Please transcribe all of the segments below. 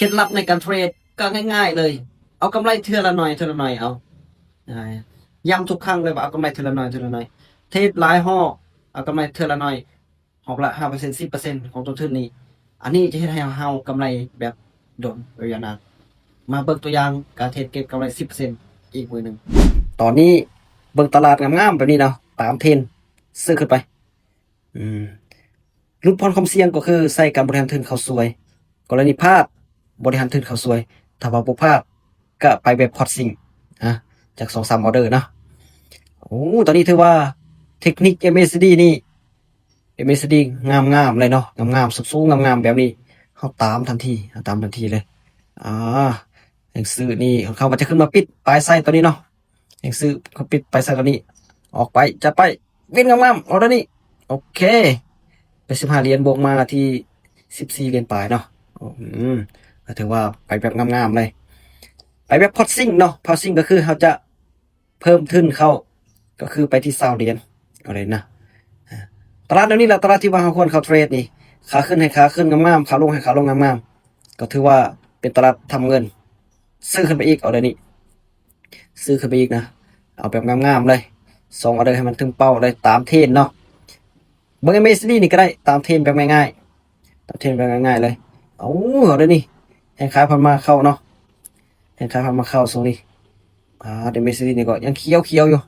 ເຄັດລັບໃນການເທຣດກໍງ່າຍໆເລີຍ ເອົາກຳໄລເທື່ອລະໜ້ອຍເທື່ອລະໜ້ອຍເອົາ ອ່າ ຢ້ຳທຸກຄັ້ງເລີຍວ່າເອົາກຳໄລເທື່ອລະໜ້ອຍເທື່ອລະໜ້ອຍ ເທຣດຫຼາຍຮອບ ເອົາກຳໄລເທື່ອລະໜ້ອຍ ຮອບລະຫ້າເປີເຊັນ ສິບເປີເຊັນຂອງຕົ້ນທຶນນີ້ ອັນນີ້ຈະເຮັດໃຫ້ເຮົາກຳໄລແບບດົນໄລຍະນານ. ມາເບິ່ງຕົວຢ່າງການເທຣດເກັບກຳໄລສິບເປີເຊັນອີກມື້ໜຶ່ງ. ຕອນນີ້ເບິ່ງຕະຫຼາດງາມໆແບບນີ້ເນາະ ຕາມເທຣນ ຊື້ຂຶ້ນໄປ ອືມ ຫຼຸດຜ່ອນຄວາມສ່ຽງກໍຄືໃຊ້ການບໍລິຫານທຶນເຂົ້າຊ່ວຍ ກໍລະນີພາດ ບໍລິຫານທຶນເຂົ້າຊ່ວຍ ຖ້າວ່າບໍ່ພາດ ກະໄປແບບພອດຊິງ ອາ ຈັກສອງສາມອໍເດີເນາະ. ໂອ້ ຕອນນີ້ຖືວ່າເທັກນິກເອັມເອຊີດີນີ້ ເອັມເອຊີດີງາມໆເລີຍເນາະ ງາມໆ ສູງໆ ງາມໆແບບນີ້ ເຮົາຕາມທັນທີ ເຮົາຕາມທັນທີເລີຍ. ອາ ແຮງຊື້ນີ້ ເຂົາວ່າຈະຂຶ້ນມາປິດປາຍໄຊຕອນນີ້ເນາະ ແຮງຊື້ເຂົາປິດປາຍໄຊຕອນນີ້ ອອກໄປ ຈັດໄປ ວິນງາມໆ ອໍເດີນີ້ ໂອເຄ ໄປສິບຫ້າຫຼຽນ ບວກມາທີ່ສິບສີ່ຫຼຽນປາຍເນາະ. ອືມ ກໍຖືວ່າໄປແບບງາມໆເລີຍ ໄປແບບພອດຊິງເນາະ ພອດຊິງກໍຄືເຮົາຈະເພີ່ມທຶນເຂົ້າ ກໍຄືໄປທີ່ຊາວຫຼຽນ ເອົາເລີຍນະ. ອາ ຕະຫຼາດແນວນີ້ລະ ຕະຫຼາດທີ່ວ່າເຮົາຄວນເຂົ້າເທຣດນີ້ ຂາຂຶ້ນໃຫ້ຂາຂຶ້ນງາມໆ ຂາລົງໃຫ້ຂາລົງງາມໆ ກໍຖືວ່າເປັນຕະຫຼາດທຳເງິນ ຊື້ຂຶ້ນໄປອີກ ອໍເດີນີ້ ຊື້ຂຶ້ນໄປອີກນະ ເອົາແບບງາມໆເລີຍ ສອງອໍເດີໃຫ້ມັນເຖິງເປົ້າເລີຍ ຕາມເທຣນເນາະ. ເບິ່ງເອັມເອຊີດີນີ້ກໍໄດ້ ຕາມເທຣນແບບງ່າຍໆ ຕາມເທຣນແບບງ່າຍໆເລີຍ. ເອົາ ອໍເດີນີ້ ແຮງຂາຍຜ່ານມາເຂົ້າເນາະ ແຮງຂາຍຜ່ານມາເຂົ້າຊ່ວງນີ້. ອາ ເອັມເອຊີດີນີ້ກໍຍັງຂຽວໆຢູ່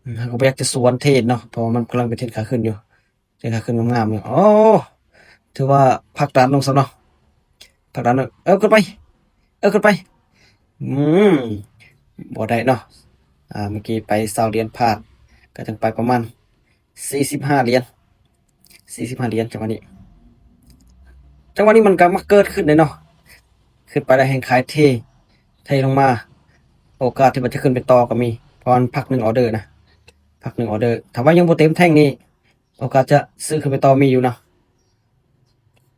ອືມ ເຮົາກໍບໍ່ຢາກຈະສວນເທຣນເນາະ ເພາະວ່າມັນກຳລັງເປັນເທຣນຂາຂຶ້ນຢູ່ ເທຣນຂາຂຶ້ນງາມໆຢູ່. ໂອ້ ຖືວ່າພັກດັນລົງຊະເນາະ ພັກດັນ ເອີ ຂຶ້ນໄປ ເອີ ຂຶ້ນໄປ ອືມ ບໍ່ໄດ້ເນາະ. ອາ ເມື່ອກີ້ໄປຊາວຫຼຽນພາດ ກໍຈັ່ງໄປປະມານສີ່ສິບຫ້າຫຼຽນ ສີ່ສິບຫ້າຫຼຽນ ຈັງຫວະນີ້ ຈັງຫວະນີ້ມັນກໍມາເກີດຂຶ້ນເດ້ເນາະ ຂຶ້ນໄປແລ້ວແຮງຂາຍເທ ເທລົງມາ ໂອກາດທີ່ວ່າຈະຂຶ້ນໄປຕໍ່ກໍມີ ເພາະມັນພັກໜຶ່ງອໍເດີນະ ພັກໜຶ່ງອໍເດີ ຖ້າວ່າຍັງບໍ່ເຕັມແທ່ງນີ້ ໂອກາດຈະຊື້ຂຶ້ນໄປຕໍ່ມີຢູ່ເນາະ.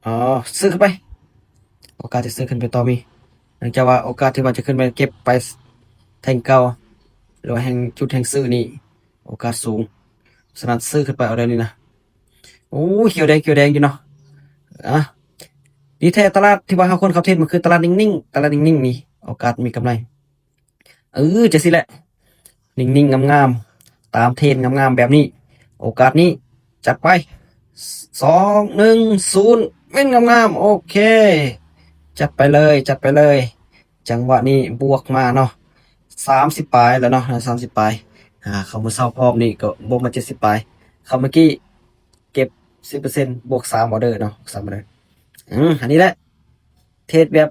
ອໍ ຊື້ຂຶ້ນໄປ ໂອກາດຈະຊື້ຂຶ້ນໄປຕໍ່ມີ ເນື່ອງຈາກວ່າໂອກາດທີ່ວ່າຈະຂຶ້ນໄປເກັບໄປແທ່ງເກົ່າ ຫຼືວ່າແຮງຈຸດແຮງຊື້ນີ້ ໂອກາດສູງ. ສະນັ້ນຊື້ຂຶ້ນໄປເອົາໄດ້ນີ້ນະ. ໂອ້ ຂຽວແດງ ຂຽວແດງຢູ່ເນາະ. ອາ ດີແທ້ຕະຫຼາດທີ່ວ່າເຮົາຄວນເຂົ້າເທຣດ ມັນຄືຕະຫຼາດນິ່ງໆ ຕະຫຼາດນິ່ງໆນີ້ ໂອກາດມີກຳໄລ. ເອີ ຈັ່ງຊີ້ແຫຼະ ນິ່ງໆ ງາມໆ ຕາມເທຣນງາມໆແບບນີ້ ໂອກາດນີ້ ຈັດໄປ ສອງ ໜຶ່ງ ສູນ ເວັນງາມໆ ໂອເຄ ຈັດໄປເລີຍ ຈັດໄປເລີຍ. ຈັງຫວະນີ້ບວກມາເນາະ ສາມສິບປາຍແລ້ວເນາະ ສາມສິບປາຍ. ອາ ເຂົ້າມື້ເຊົ້າພ້ອມນີ້ກໍບວກມາເຈັດສິບປາຍ ເຂົ້າເມື່ອກີ້ເກັບສິບເປີເຊັນ ບວກສາມອໍເດີເນາະ ສາມອໍເດີ. ອືມ ອັນນີ້ແຫຼະ ເທຣດແບບ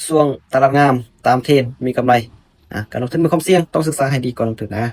ຊ່ວງຕະຫຼາດງາມ ຕາມເທຣນ ມີກຳໄລ. ອາ ການລົງທຶນມີຄວາມສ່ຽງ ຕ້ອງສຶກສາໃຫ້ດີກ່ອນລົງທຶນນະ.